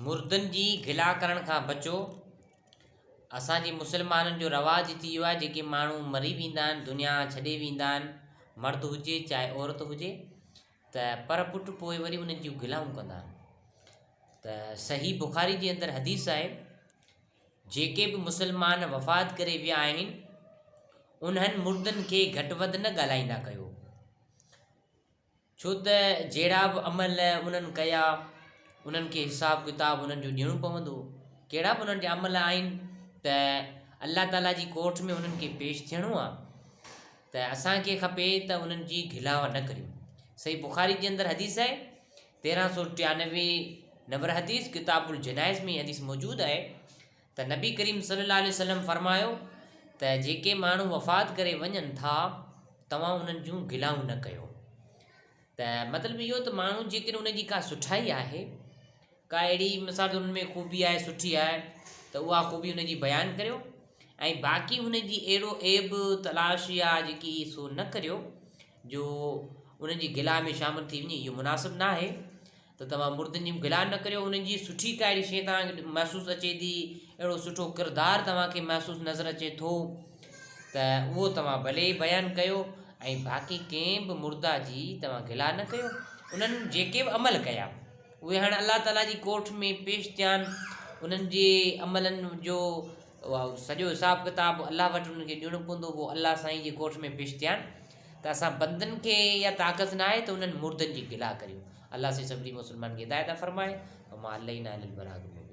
مردن جي گلا ڪرڻ کان بچو. اسان جي مسلمانن جو رواج ٿي ويو آهي جيڪي ماڻهو مري ويندا آهن دنيا ڇڏي ويندا آهن مرد هجي چاهي عورت هجي ته پر پٽ پوء وري انهن جون گلائون ڪندا آهن ته صحيح بخاري جي اندر حديث آهي جيڪي به مسلمان وفات ڪري ويا آهن انهن مردن کي گهٽ وڌ نه ڳالهائيندا ڪيو ڇو ته جهڙا به عمل انهن ڪيا، انهن کي حساب ڪتاب انهن جو ڏيڻو پوندو. ڪهڙا به انهن جا عمل آهن ته الله تعاليٰ جي ڪورٽ ۾ انهن کي پيش ٿيڻو آهي ته اسان کي کپي ته انهن جي گلاوه نه ڪريون. صحيح بخاري جي اندر حديث آهي 1393 نمبر حديث ڪتاب الجنائز ۾ حديث موجود آهي ته نبي ڪريم صلي الله عليه وسلم فرمايو ته جيڪي ماڻهو وفات ڪري وڃن ٿا توهان انهن جون گلائون نه ڪيو ته مطلب اهو ته ماڻهو جيڪڏهن ان جي ڪا سٺائي آهي ڪا اهڙي مثال طور ان ۾ خوبي آهي سٺي آهي ته اها خوبي ان جي بيان ڪريو ۽ باقي ان جي اهڙو عيب تلاش يا جيڪي سو نه ڪريو جو ان جي گلا ۾ شامل ٿي وڃي اهو مناسب نه آهي ته توهان مردن جي گلا نه ڪريو انهن جي سٺي ڪا اهڙي شيء توهان کي محسوس اچي ٿي اهڙو سٺو ڪردار توهان کي محسوس نظر اچي ٿو ته اهو توهان ڀلي بيان ڪيو ۽ باقي ڪنهن به مرده جي توهان گلا نه ڪيو انهن جيڪي به عمل ڪيا اهي هاڻي الله تعاليٰ جي ڪورٽ ۾ پيش ٿيا آهن انهن جي عملن جو سڄو حساب ڪتاب الله وٽ انهن کي ڏيڻو پوندو اهو الله سائين جي ڪورٽ ۾ پيش ٿيا آهن ته اسان بندن کي اها طاقت ناهي ته انهن مردن جي گلا ڪريون. الله سائين سڀني مسلمانن کي هدايت عطا فرمائي. وما علينا الا البلاغ المبين.